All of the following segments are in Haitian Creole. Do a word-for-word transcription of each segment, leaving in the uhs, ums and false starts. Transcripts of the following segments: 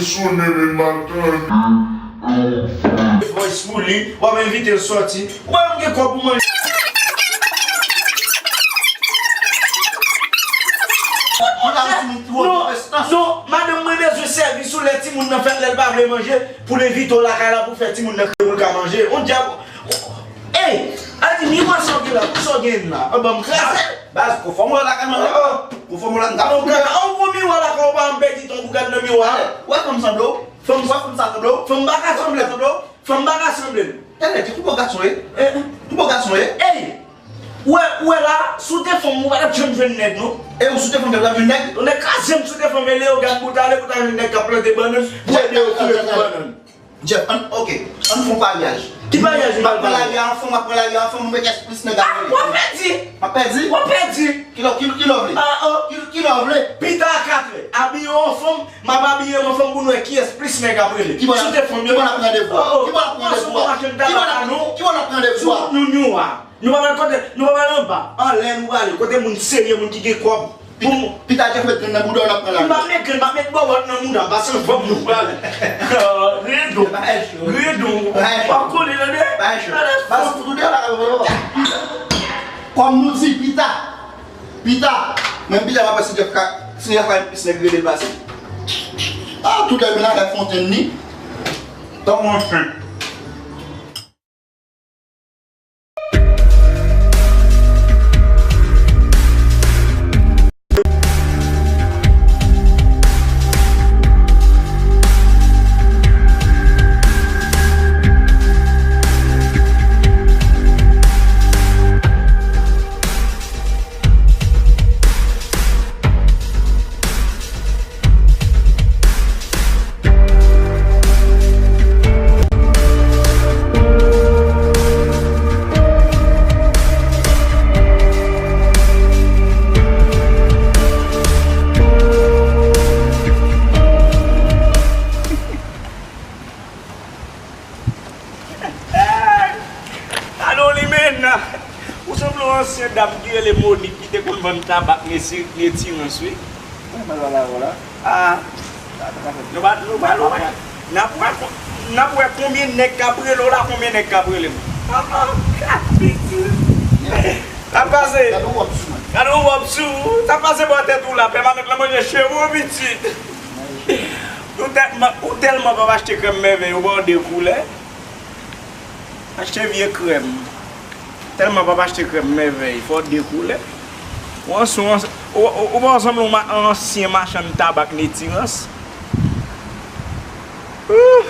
Sou nene maten. Voice pou li, w ap envite l sòti. Ou pa menm gen kòb pou manje. Non, non, madanm mwen bezwen sèvis ou lè timoun nan fèt, lè l pa vle manje, pou l envite w lakay la pou fè timoun nan kreye pou l ka manje. On djab. Ey, a di miwa sa w gen la, pou sa w gen la. An ban m kraze. Baz, konfòm w lakay mwen la. Konfòm w la, m ta fou. An gwo miwa lakay ou pa m pèdi tan pou gad nan miwa. Ou wè fanm sanble w? Fanm, ou wè fanm sa sanble w? Fanm pa ka sanble. Sanble w? Fanm pa ka sanble. Tande, di kou bo gason ye. Kou bo gason ye. Ey! Ou wè, ou wè la, si w te fanm, ou pa t ap janm jwenn nèg, non. E ou si w te fanm, te ap jwenn nèg? Nèg kraze m si w te fanm, e Leo gad bout ale, pou ta jwenn nèg k ap plante bannann, pou ede yo koupe pou bannann. Jeff, ann, oke, ann fè yon paryaj. Ki paryaj nou pral fè? M ap pran lari a an fanm, m ap pran lari a an fanm, m wè kiyès plis nèg ap rele. W ap pèdi. W ap pèdi. W ap pèdi. Ki lè, ki, ki lè w vle? Ah, oh. Ki, ki lè w vle? Pita a kat è. Abiye w an fanm, m ap abiye m an fanm pou n wè kiyès plis nèg ap rele. Ki bò n ap, ki bò n ap pran randevou a? Ki bò n ap pran randevou a? Ki bò n ap pran randevou a? Nou, nou, nou a. Nou pa pral kote, nou pa pral anba. Anlè nou prale, kote moun serye, moun ki gen kòb. Pou m- Pita Jeff met grenn nan bouda w, n ap pran lari. M pa met grenn, m pa met bòbòt nan mouda m, paske fanm nou pral. Ridon. Ridon. W ap kole, tande? Kòm nou di, Pita. Pita. Menm Pita, m ap wè si Jeff ka, si Jeff ka plis nèg rele l pase. Ah, tout lè men nan Fontenn ni. Tan mwen fen. Gade yon limena. Ou sanble yon ansyen dam ki rele Monik ki te konn vann tabak Neti-, Netirans, wi. Mwen pa la la la. Ah. Nou pa, nou pa, nou pa. N ap wè, n ap wè konbyen nèg k ap rele w la, konbyen nèg k ap rele m. Ah, ah, gad figi. Sa pase. Gade yon wòb sou mwen. Gade yon wòb sou ou. Sa pase bò tèt ou la. Pèmatant lan manje cheve w pitit. Ou tèlman, ou tèlman p ap achte krèm mèvèy, ou ba w de koulè. Achte vye krèm. Tèlman p ap achte krèm mèvèy, fò de koulè. Ou ansou, ou, ou, ou pa sanble yon ma-, ansyen machann tabak Netirans. Ouh.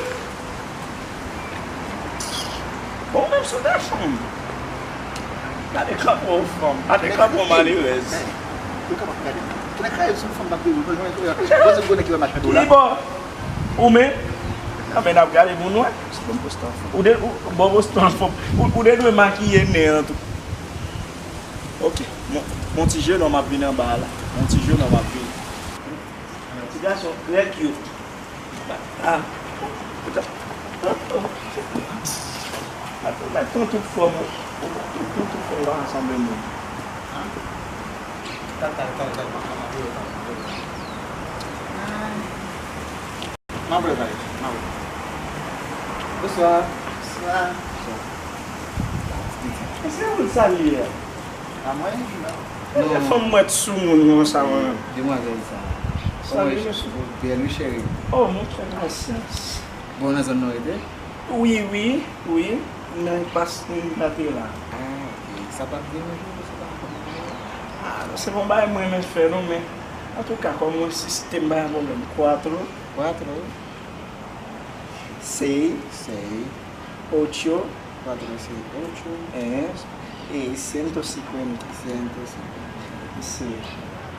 Bon, menm si w te fanm. Gade kanpe w fanm, gade kanpe w malerèz. Ou kapab gade. Kilè kraye sou fanm pa peye, ou jwenn, ou jwenn, ou jwenn gwo nèg ki wè machann ou la. Ki bò? Ou menm? Kanpe n ap gade pou n wè. Ou de, ou, bon, bon, ou, ou te dwe makiye nen an tou. Ok, mon, mon ti jenòm ap vin anba a la. Mon ti jenòm ap vin. Ti gason trè cute. Ah, putain. Atann, mèt pran tout fòm ou. Ou pran tout, tout, tout fòm ou pa ka sanble moun. Tal, tal, tal, tal, tal, tal, tal. M ap rele, m ap rele. Bonswa. Bonswa. E se ou l salye a? A mwen? Non. Fanm mwen t sou moun konsa, mwen menm. Demwazèl sa. Salye, mesye. Bèl, wi, cheri. Oh, monchè, pasyans. Bon, nan zòn nan w rete? Wi, wi, wi. Men pas, m pa te la. Ah, ok. Sa p ap deranje w, se pa yon pwoblèm. Ah, se pa yon bagay mwen renmen fè, non, men antouka, kòm mwen sistem pa yon pwoblèm. Cuatro. Cuatro. Seis. Seis. Ocho. Cuatro, seis, ocho. Eh, eh, ciento cincuenta. Ciento cincuenta. Sí.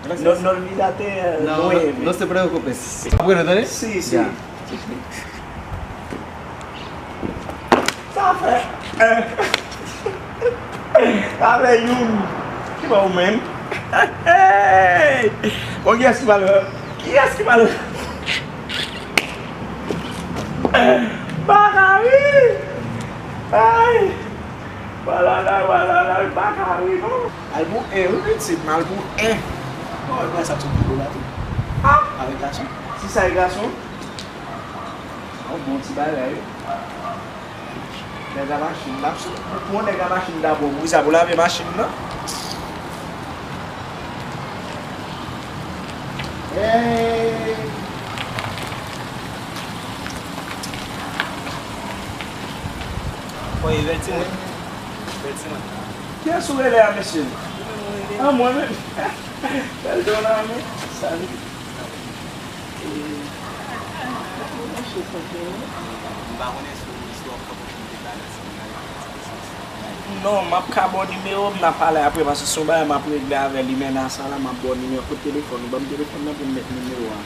Gracias. No, no olvídate, eh, no, no, nueve. No se preocupe. Bueno, ¿está bien? Sí, sí. Ya. Sa fè. Eh. Sa fè youn. Ki ba ou menm? Bon, kiyès ki pral? Kiyès ki pral? Bakari! Ay! Wala la, wala la, Bakari, non? Al pou en, wi, pitit, m al pou en. Bon, e mwen sa tou pou la tou. Ah! Avèk gason. Si sa e gason? Bon ti bagay wi. Nèg a machin, n ap sou pou yon nèg a machin dabò, wi, sa pou lave machin nan. Hey. Oye, vèti mwen. Vèti mwen. Kiyès ou rele a, mesye? Mwen, mwen rele. Ah, mwen menm. Bèl donname. Salut. M pa konnen si w, si w ap fè opòtinite bay la, si w bay la. Non, m ap ka ba w nimewo m, n a pale apre, paske se yon bagay m ap regle avè limena sa la, m ap ba w nimewo. Kote telefòn ou? Ban m telefòn nan pou m met nimewo a.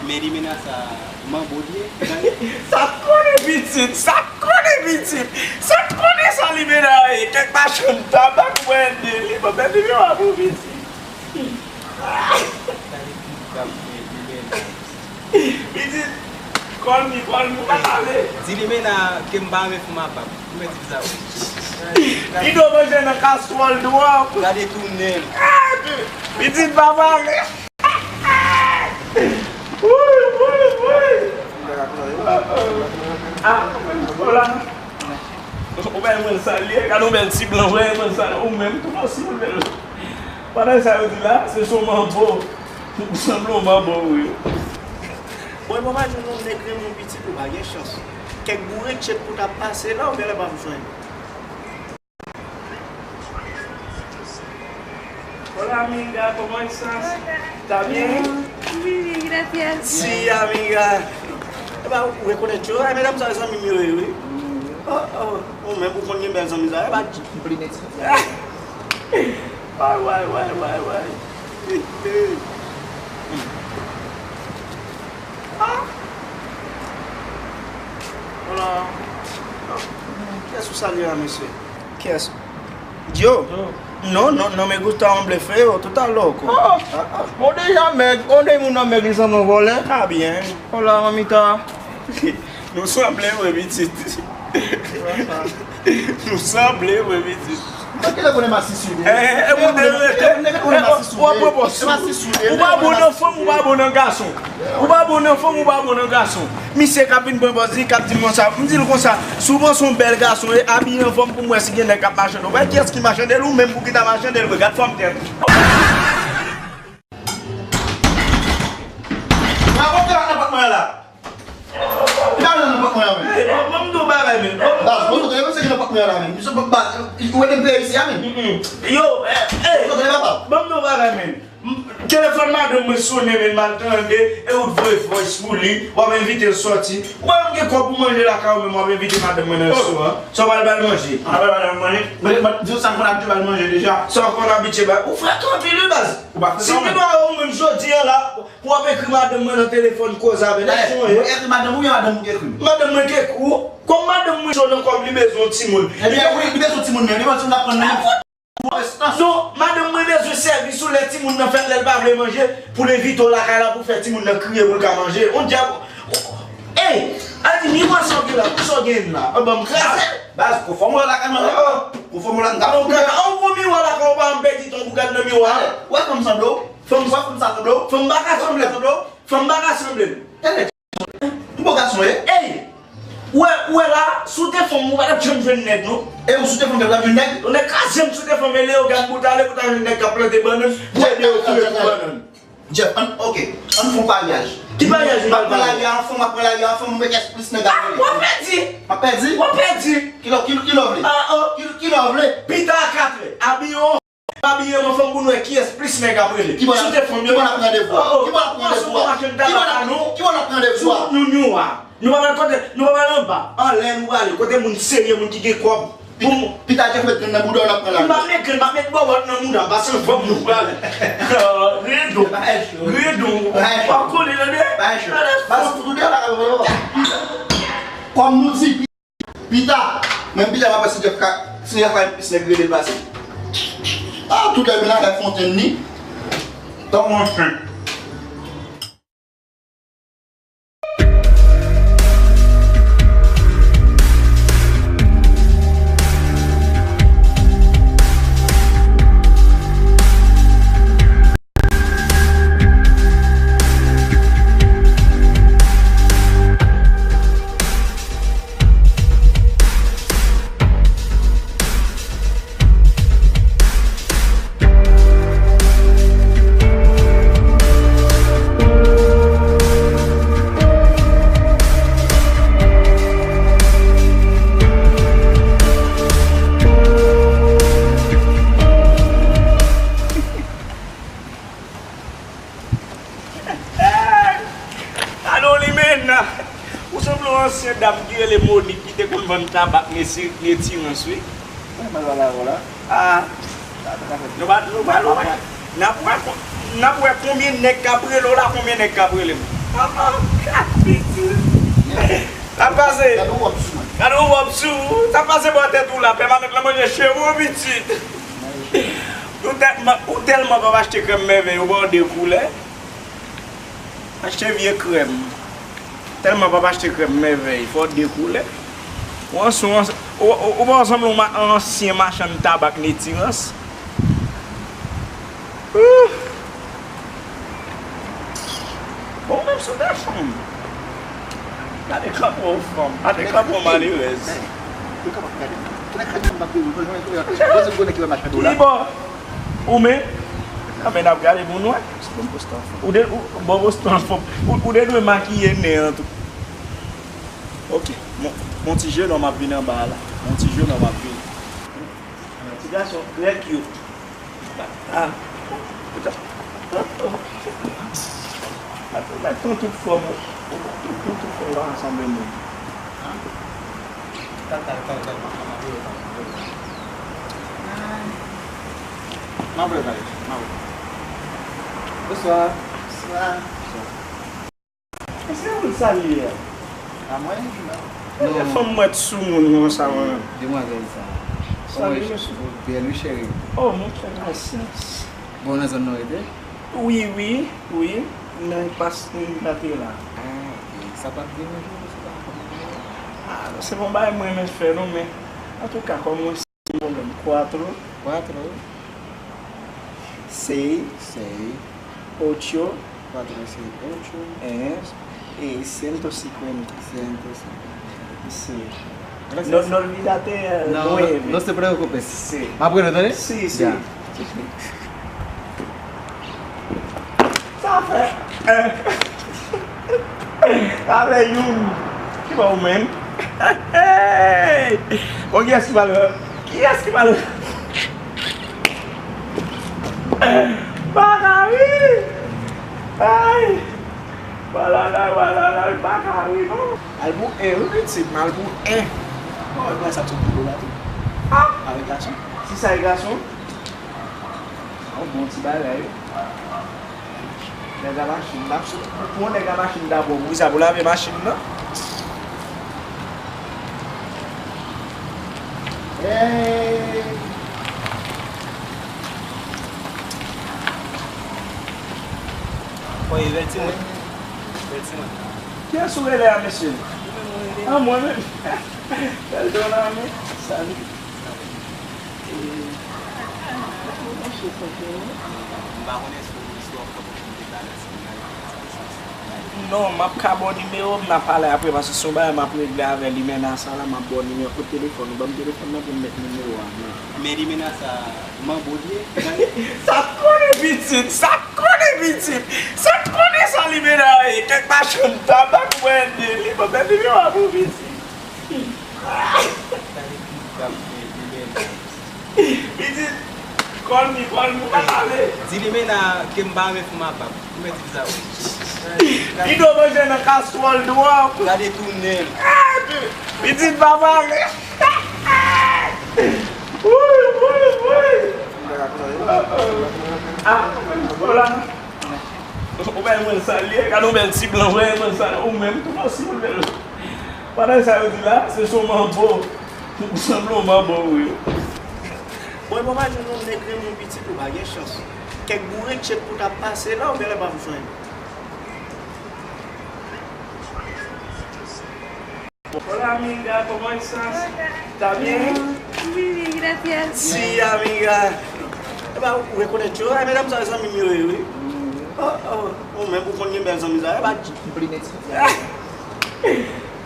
Men limena sa, manbo l ye? Sa t konnen pitit, sa t konnen pitit, sa t konnen sa limena ye. Kèk machann tabak mwen de li, ban m met nimewo a pou pitit. Pitit, call me, call me, ou pa pale. Di limena ke m pa renmen fanm a bab. Ou mèt di sa wi. Li do manje nan kastwòl dwòp. Gade tounen. Ah, pitit pa pale. Woy, woy, woy. Ah, hola. Ou bay mwen salye, gade yon bèl ti blan, ou bay mwen salye, ou menm tou osi bèl. Pandan sa yo di la, se sou manbo. Ou sanble yon manbo, wi. Bon, e bon, pa jwenn yon nèg renmen yon pitit, ou pa gen chans. Kèk boure tchèt pou t ap pase la, ou genlè p ap jwenn. Hola, amiga, ¿cómo estás? ¿Está bien? Muy bien, gracias. Sí, amiga. Epa, ou rekonèt yo? Ay, medam sa yo zanmi m yo ye, wi. Oh, oh, ou menm ou konn gen bèl zanmi sa yo, epa. Ay, way, way, way, way. Ah. Hola. Kiyès ou salye a, mesye? Kiyès? Yo. Yo. No, no, no me gusta hombre feo, tú estás loco. Oh, ah, ah. Mwen deja mèg, mwen de moun nan mèg, li sanble yon vòlè. Está bien. Hola, mamita. Nou sanble vre, pitit. Nou sanble vre, pitit. Mwen genlè konnen masisi w. Eh, eh, eh, mwen genlè konnen masisi w. Ou pa bon nan fanm, ou pa bon nan gason. Ou pa bon nan fanm, ou pa bon nan gason. Misye k ap vin pran pòz li, k ap di m konsa. M di l konsa, si w panse w bèl gason, e abiye anfòm pou m wè si gen nèg k ap machann. Ou wè kiyès ki machann l, ou menm pou ki ta machann l, gad fòm tèt. Bravo, kè nan pòt mwen la. Li pa nan pòt mwen la, men. Hey, ban, ban m di w bagay, men. Baz, bon, kote yo se ki nan pòt mwen la, men. Misye, baz, ou wè depi isi a, men. Mm, mm. Yo, eh, eh. Kote papa? Ban m di w bagay, men. M, telefòn madanm mwen sonnen, men, m al tande, e ou t voye voice pou li, w ap envite l sòti. Ou pa menm gen kòb pou manje lakay ou, men w ap envite madanm mwen nan restoran. Sa w pral ba l manje? Mwen pral ba l manje. Men, men, di w sa m konn abitye ba l manje deja. Sa w konn abitye ba l? Ou frèt anpil, wi, baz. Ou pa frèt non, men. Si m te ba ou menm jodi a la, pou w ap ekri madanm mwen nan telefòn koze avè l, èske w ye? Mwen ekri madanm ou, oubyen madanm ou ki ekri m? Madanm mwen ki ekri w. Kòm madanm mwen cho nan kòb, li bezwen yon timoun. Ebyen, wi, li bezwen yon timoun, men li bezwen timoun ap pran nan. Non, madanm mwen bezwen sèvis ou lè timoun nan fèt, lè l pa vle manje, pou l envite w lakay la pou fè timoun nan kriye pou l ka manje. On dyab. Ey, a di miwa sa w gen la, pou sa w gen la. An ban m kraze. Baz, konfòm w lakay mwen la. Konfòm w la, m ta fou. An gwo miwa lakay ou pa m pèdi tan pou gad nan miwa. Wè fanm sanble w. Fanm, wè fanm sa sanble w. Fanm pa ka sanble. Sanble w. Fanm pa ka sanble m. Tande, m bon gason ye. Ey! Ou wè, ou wè la, si w te fanm, ou pa t ap janm jwenn nèg, non. E ou si w te fanm, ou t ap jwenn nèg? Yon nèg ka janm si w te fanm, e Leyogàn pou w t ale, pou w ta jwenn nèg k ap plante bannann, pou ede yo koupe pou bannann. Jeff, ann, ok, ann fè yon paryaj. Ki paryaj nou pral pale? M ap pran lari a yon fanm, m ap pran lari a yon fanm, m wè kiyès plis nèg ap rele. W ap pèdi! M ap pèdi? W ap pèdi! Ki lè, ki, ki lè w vle? Ah, oh. Ki, ki lè w vle? Pita a katrè, abiye w. Abiye m anfòm pou n wè kiyès plis nèg ap rele. Ki bò n ap, ki bò n ap pran randevou a? Ki bò n ap pran randevou a? Ki bò n ap, ki bò n ap pran randevou a? Nou, nou, nou a. Nou pa pral kote, nou pa pral anba. Anlè nou prale, kote moun serye, moun ki gen kòb. Pou moun. Pita Jeff met grenn nan bouda w, n ap pran lari. M pa met grenn, m pa met bòwòt nan mouda m, paske fòk nou prale. Redon. Redon. W ap kole, tande? Baz, fout ou deyò la, kòm nou di, Pita, menm Pita m ap wè si Jeff ka, si Jeff ka plis nèg rele l pase. Ah, tout lè menaj ak Fontenn ni. Tan mwen fen. Yon dam ki rele Monik ki te konn vann tabak Neti-, Netirans, wi. Mwen pa la la la. Ah. Nou pa, nou pa, nou pa. N ap wè kon-, n ap wè konbyen nèg k ap rele w la, konbyen nèg k ap rele m. Ah, ah, kat pitit. Sa pase. Gade yon wòb sou mwen. Gade yon wòb sou ou. Sa pase bò tèt ou la. Pèmanan lan manje cheve w, pitit. Ou tèlman, ou tèlman p ap achte krèm mèvèy, ou ba w de koulè. Achte vye krèm. Tèlman p ap achte krèm mèvèy, fò de koulè. Ou ansou, ou, ou, ou pa sanble yon ma-, ansyen machann tabak Netirans. Ouh! Bon, menm sou de fanm. Gade kanpe w fanm. Gade kanpe w malerèz. Li bon. Ou men, anben n ap gade pou nou wè. Ou de, ou, bon, ou, ou, ou te dwe makiye nen an tou. Ok, mon, mon ti jenòm ap vin anba a la. Mon ti jenòm ap vin. Ti gason trè cute. Ah, putain. Atann, tout fòm, tout, tout, tout fòm pa ansanm moun. Tal, tal, tal, tal, m ap, m ap voye, m ap voye. M ap voye, m ap voye. Bonswa. Bonswa. Èske ou l salye a? A mwen? Non. Fanm mwen t sou moun konsa, mwen. Demwazèl sa. Salye, mesye. Bèl, wi, cheri. Oh, mon cœur, gracias. Bon, nan zòn nan rete? Wi, wi, wi. Men pas, m rete la. Ah, ok. Sa p ap deranje w, se pa yon pwoblèm. Ah, se pa yon bagay mwen renmen fè, non, men antouka, kòm mwen, se pwoblèm. Cuatro. Cuatro. Seis. Seis. Ocho. Cuatro, seis, ocho. Eh, eh, ciento cincuenta. Ciento cincuenta. Sí. Gracias. No, no olvídate, eh, no, no, nueve. No se preocupe. Sí. M ap rele w, tande? Sí, sí. Ya. Sa fè, eh, sa fè youn. Ki bò ou menm? Bon, kiyès ki pral, kiyès ki pral? Pa ka ri. Ay. Balala, balala, pa ka ri, non. Al pou en, wi, pitit, m al pou en. Oh, e sa tout pou la tou. Ah. Avèk gason. Si sa e gason? Yon bon ti bagay, wi. Nèg a machin, n ap sou, pou yon nèg a machin dabò, pou sa, pou lave machin nan. Hey! Oye, bèl timoun. Bèl timoun. Kiyès ou rele a, mesye? Ah, mwen menm. Bèl dona, men. Salut. Non, m ap ka ba w nimewo m, n a pale apre, paske se yon bagay m ap regle avè limena sa la, m ap ba w nimewo. Kot telefòn ou? Ban m telefòn nan pou m met nimewo a, non. Men limena sa, manbo l ye. Sa t konnen pitit, sa t konnen pitit, sa t konnen sa limena ye. Kèk machann tabak mwen de li, ban m met nimewo a pou pitit. Pitit, call me, call me, ou pa pale. Di limena ke m pa renmen fanm a bab. Ou mèt di sa, wi. Li do manje nan kastwòl dwòg. Gade tounen. Ah, pitit pa pale. Woy, woy, woy. Ah, hola. Ou pa mwen salye, gade yon bèl ti blan, ou pa mwen salye, ou menm tou nan sou bèl. Pandan sa yo di la, se sou manbo. Ou sanble yon manbo, wi. Bon, e pa jwenn yon nèg renmen pitit ou pa gen chans. Kèk boure tchèt pou t ap pase la, ou genlè p ap jwenn. Hola, amiga, ¿cómo estás? ¿Está bien? Muy bien, gracias. Sí, amiga. E pa, ou rekonèt yo? E medam sa, zanmi m yo ye, wi. Oh, oh, ou menm, ou konn gen bèl zanmi sa. E pa,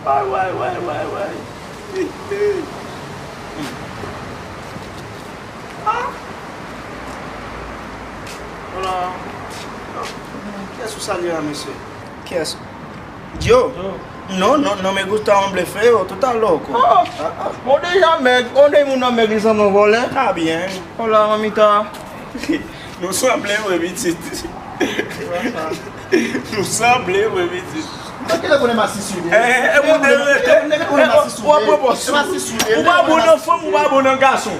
Way, way, way, way, way. Ah. Hola. Kiyès ou salye a, mesye? Kiyès? Yo. Yo. No, no, no me gusta hombre feo, tú estás loco. Ah, ah, ah. Bon, deja mèg, on de moun nan mèg, li sanble yon vòlè. Está bien. Hola, mamita. Nou sanble vre, pitit. Nou sanble, vre, pitit. Mwen genlè konnen m a sisoude. Eh, eh, eh, modèl rete. Genlè konnen m a sisoude. Ou pa bon nan fanm, ou pa bon nan gason.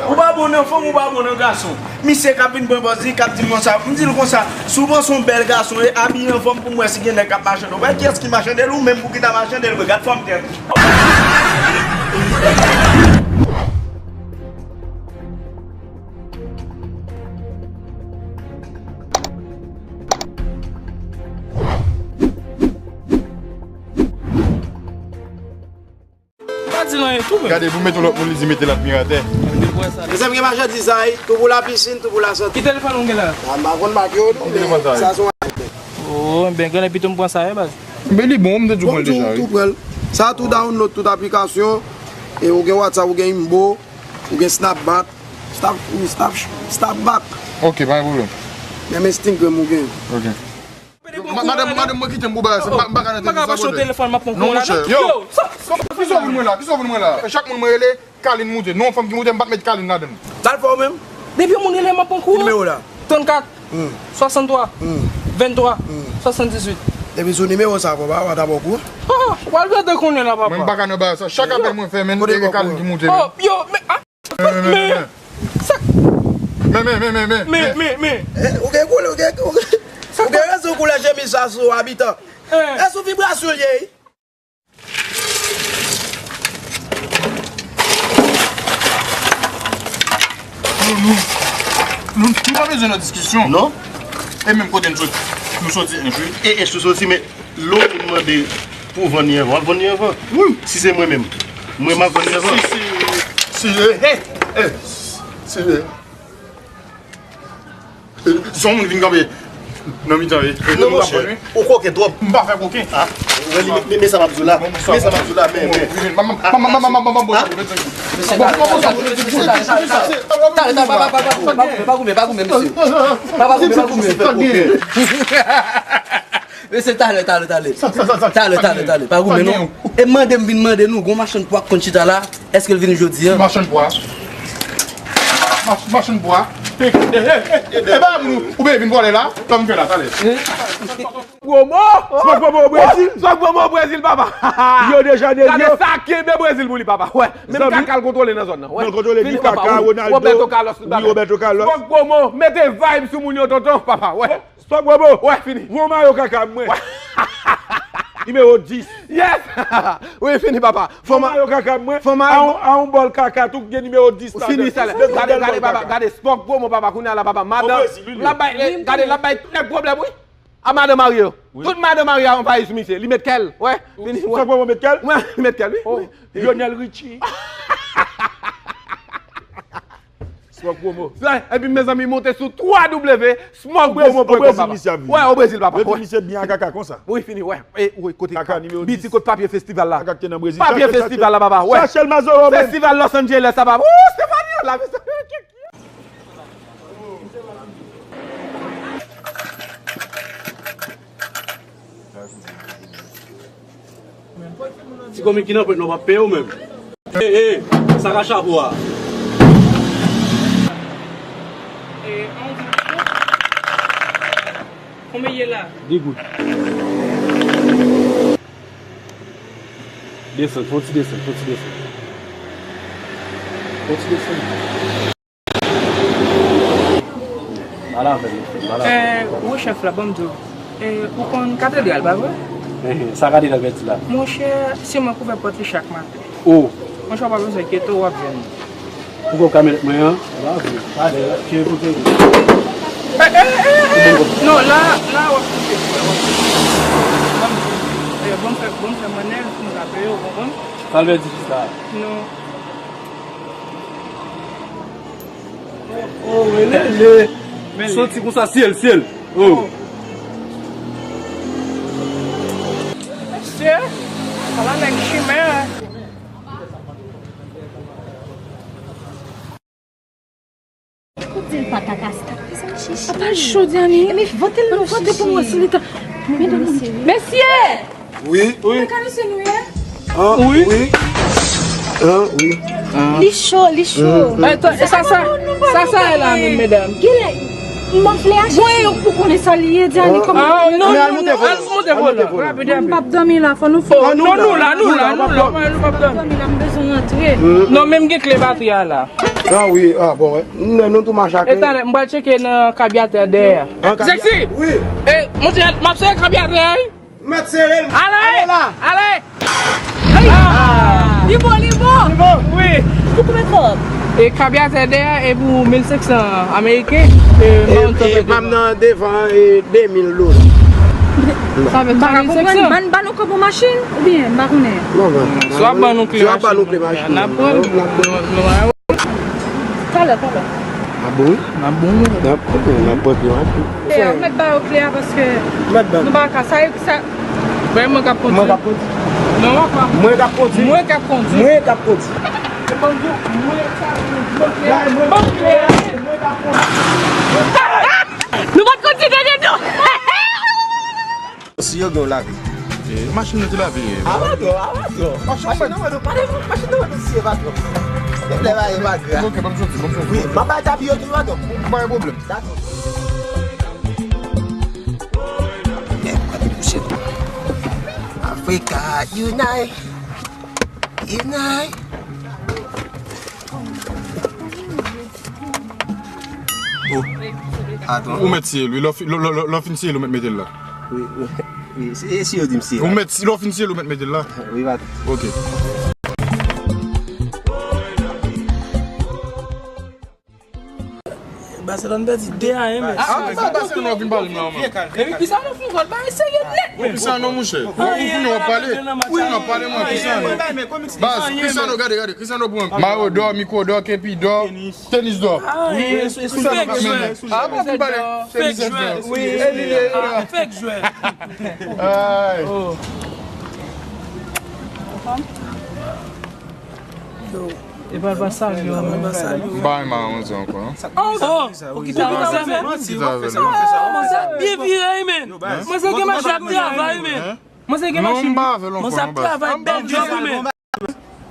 Ou pa bon nan fanm, ou pa bon nan gason. Misye k ap vin pran pòz li, k ap di m konsa. M di l konsa, si w panse w bèl gason, e abiye anfòm pou m wè si gen nèg k ap machande. Ou wè kiyès ki machande l, ou menm pou ki ta machande l, vre. Gad fòm tèt ou. Pa di l anyen tou, men. Gade, pou mete yon lòt moun, li di mete l admiratè. Mezanmi, gen machandiz sa, wi. Tou pou la piscine, tou pou la santé. Ki telefòn ou gen la? Ah, m pa konn mak yo, non, men sa se yon afè. Oh, ben, gade, pito m pran sa, wi, baz. Men li bon, m te di w pran l deja, wi. Tou pran l. Sa tou download, tout aplikasyon. E ou gen WhatsApp, ou gen Imbo, ou gen Snapback. Snap, Snap, Snapback. Ok, pa gen pwoblèm. Menm Instagram ou gen. Ok. Ma-, madanm, madanm mwen kite m pou bagay sa. M pa, m pa ka nan telefòn, m ap pran kou la. Non, monchè. Yo, sa, sa, kisa w vin mwen la? Kisa w vin mwen la? Chak moun mwen rele, Kalin moute. Non, fanm ki moute, m pa t met Kalin ladan l. Sa l fè w menm? Depi yon moun rele m, m ap pran kou. Ki nimewo la? Trannkat, swasanntwa, venntwa, swasanndizuit. Depi sou nimewo sa, fò pa, pa ta pran kou. Ah, w al gade konnen la, papa. Mwen, m pa ka nan bagay sa. Chak apèl mwen fè, men, e Kalin ki moute. Oh, yo, men, ah. Men, men, men, men. Sa. Men, men, men, men, men. Men, men, men. Eh, ou gen koulè, ou gen, ou gen, ou gen rezon koulè chemiz sa sou abitan. Eh. E sou vibrasyon l ye, wi. Nou, nou, nou, nou pa bezwen nan diskisyon. Non. E menm kote n sot-, nou soti, ench, wi. E ench nou soti, men Lè yon moun mande pou vann li anvan, w ap vann li anvan. Wi. Si se mwen menm, mwen m ap vann li anvan. Si, si, si, eh, eh, eh, si, eh, eh, si yon moun vin kanpe nan mitan, eh, eh, non, monchè, ou koken twòp. M pa fè koken. Ah, men, men, men sa m ap di w la. Men sa m ap di w la, men, men. Talè, talè, pa, pa, pa, pa goumen, pa goumen, pa goumen, mesye. Pa, pa goumen, pa goumen. Mesye, talè, talè, talè. Talè, talè, talè. Pa goumen, non. E mande m vin mande nou, gon machann pwa k konn chita la, èske l vin jodi a? Machann pwa. Mach-, machann pwa. E, e, e, e, e, pa moun ou, ou vin vòlè la, sa m fè la, talè. Promo! Smoke Promo Brezil! Smoke Promo Brezil, papa! Rio de Janeiro! Gade sa kenbe Brezil pou li, papa. Wè, menm kaka l kontwole nan zòn nan. Wè. Nan kontwole li, kaka, Ronaldo, Roberto Carlos, wi, Roberto Carlos. Smoke Promo, mete vibe sou moun yo, tonton, papa. Wè. Stop, Bobo. Wè, fini. Yon mayo kaka mwen. Wè. Nimewo dis. Yes. Wi, fini, papa. Yon mayo kaka mwen. Fò ma-, a yon, a yon bòl kaka tou gen nimewo dis la. Fini sa la. Gade, gade, papa, gade, Smoke Promo, papa, kounye a la, papa. Madan, l ap bay, gade, l ap bay tout nèg pwoblèm, wi. A madan marye yo. Wi. Tout madan marye yo anvayi sou misye. Li met kè l. Wè, fini, wè. Smoke Promo met kè l? Wè, li met kè l, wi. Oh, Lionel Richie. Smoke Promo. Sa, epi mezanmi, monte sou twa W Smoke Promo pwen kòm, papa. Wè, o Brezil, papa. Epi misye byen a kaka konsa. Wi, fini, wè. E, wi, kote kaka nimewo dis. Biti kote papye festival la. Kaka ki te nan Brezil. Papye festival la, papa. Wè. Chache l, Mazoro, men. Festival Los Angeles la, papa. Wou, Stefani, la, mezanmi. Ti komi ki nan pwent nan w p ap peye w menm. E, e, sa ka chapo a. E, an goud. Konbyen ye la? De goud. Desann, fon ti desann, fon ti desann. Fon ti desann. Pale avè m, mesye, pale avè m. Eh, wi, chèf la, ban m di w. Eh, ou konn katedral, pa vre? Enhen, sa katedral pèdi la? Monchè, se mwen k ouvè pòt li chak maten. Oh. Monchè, w pa bezwen enkyete w, w ap jwenn li. Poukò w ka mèt mwen an? Pa vre, pa vre, cheve kote w ye? Eh, eh, eh, eh, eh. Non, la, la, w ap koupe, w ap koupe. Ban m di w. Eh, bon, fè, bon, fè mannèv pou m ka peye w, w konprann? Sa l vle di jis la? Non. Oh, elele. Soti konsa, syèl, syèl. Oh. Mesye, ala nèg chimè. Ou di l pa ta ka start, mezanmi, chichi. Apa l cho, Diani? Epi vante l non, chichi. Vante pou mwen, si li ta. Mesye! Wi. Wi. Nan ka misye nou ye? An, wi. Wi. An, wi. An. Li cho, li cho. Mm, mm. E sa, sa, sa, sa e la menm, medam. Kilè? M ap vle achte yon pou konnen sa li ye, di ale kòman. Ah, non, non, non, al monte volan. Al monte volan. Rapid, rapid. M p ap dòmi la, fò nou fè. Oh, non, nou la, nou la, nou la, nou p ap dòmi la, m bezwen rantre. Non, men m gen kle batri a la. Ah wi, ah bon, wè. Nou, nou tou mache ak li. E talè, m pral tcheke nan kabyatè dèyè. Sexy! Wi. E, monchè, m ap sere kabyatè a, wi. Mèt sere l. Ale! Ale la! Ale! Li bon, li bon! Li bon! Wi! Pou konbyen kòb? E kabyatè dèyè e pou mil senk san ameriken. E, e pa m nan devan e de mil dola. Sa fè twa mil senk san. M pa ka konprann, ban, ban nou kòb pou machin oubyen m pa konnen. Non, ban. Si w ap ban nou kle machin, n ap pran l. Talè, talè. N ap bon, wi. N ap bon, wi. N ap, n ap pran kle machin. E, ou mèt ba yo kle a paske nou pa ka. Sa, sa. Bay mwen k ap kondui. Mwen k ap kondui. Non, papa. Mwen k ap kondui. Mwen k ap kondui. Mwen k ap kondui. Se ban m di w, mwen k ap kondui. Ban m kle a. Mwen k ap kondui. Nou pa t kondui tande non. Si yo gen yon lavi. Machin nou te lave. Amadò, amadò. Machin nan mwen, nou pa devan, machin nan mwen, nou siye patwon. Deplè ba e patwon. Ok, ban m soti, ban m soti. Wi, m ap bay tapi yo tou, amadò. Pa gen pwoblèm. Dakò. Africa, unite. Unite. Oh. Atann. Ou mèt siye l, wi. Lè w fi-, lè, lè, lè, lè w fin siye l, ou mèt mete l la. Wi, wi, wi. Si, si yo di m siye l. Ou mèt, lè w fin siye l, ou mèt mete l la. Wi, patwon. Ok. Baselòn pèdi de a yen, men. Ah, ah, sa Baselòn w ap vin pale m la, man. Epi kisa nou fè, w ap bay serye nèt, men. Kisa non, monchè? Ou vini w ap pale. Ou vini w ap pale, mwen, kisa non? Baz, kisa non, gade, gade, kisa non pran? Mayo dò, mikwo dò, kepi dò, tenis dò. Ah, wi, e, e, kisa nou ka mennen? Ah, bon, vin pale. Fake jwè. Wi, e li ye. Ah, fake jwè. Ay. Oh. Yo. E pa, pa salye w, non. M pa renmen manzè ankò, non. Oh, oh, ou kite manzè, men. Manzè ap byen vire, wi, men. Manzè gen mache ap travay, wi, men. Manzè gen mache. Non, m pa avè l ankò, non, baz. Manzè ap travay, bèl djòb, wi, men.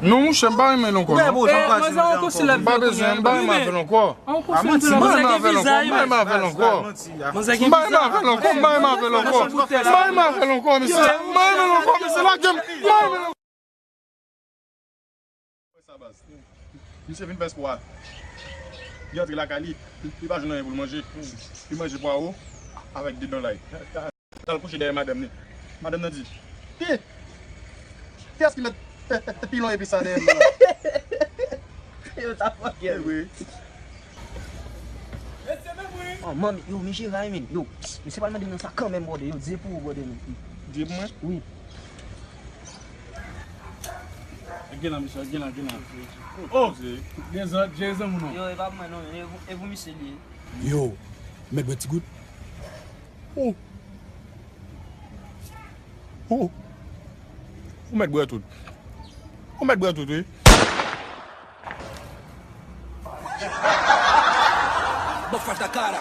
Non, monchè, m pa renmen l ankò, non. Eh, manzè, on konsèy la. M pa bezwen, m pa renmen avè l ankò. On konsèy la. Manzè gen viza, wi, men. M pa renmen avè l ankò. Manzè gen viza. M pa renmen avè l ankò, m pa renmen avè l ankò. M pa renmen avè l ankò, mesye. M pa renmen l ankò, mesye. Lage m. M pa renmen l ankò. Sa baz. Misye vin fè spò a. Li antre lakay li, li pa jwenn anyen pou l manje. Li manje pwawo avèk de dan lay. L al kouche dèyè madanm li. Madanm nan di, "Ki? Kiyès ki met pilon epi sa dèyè m nan?" Yo ta fòkè. Wi. Oh, manmi, yo, men Jera, men. Yo, misye pral mande m nan sa kanmenm, brother. Yo, di pou ou, brother, men. Di pou mwen? Wi. Gen la, mesye, gen la, gen la. Oh! Gen zòt, gen zanmi nou. Yo, e pa pou mwen non, e pou, e pou misye li ye. Yo, mèt bwè ti gout. Oh! Oh! Ou mèt bwè tout. Ou mèt bwè tout, wi. Bofa da cara.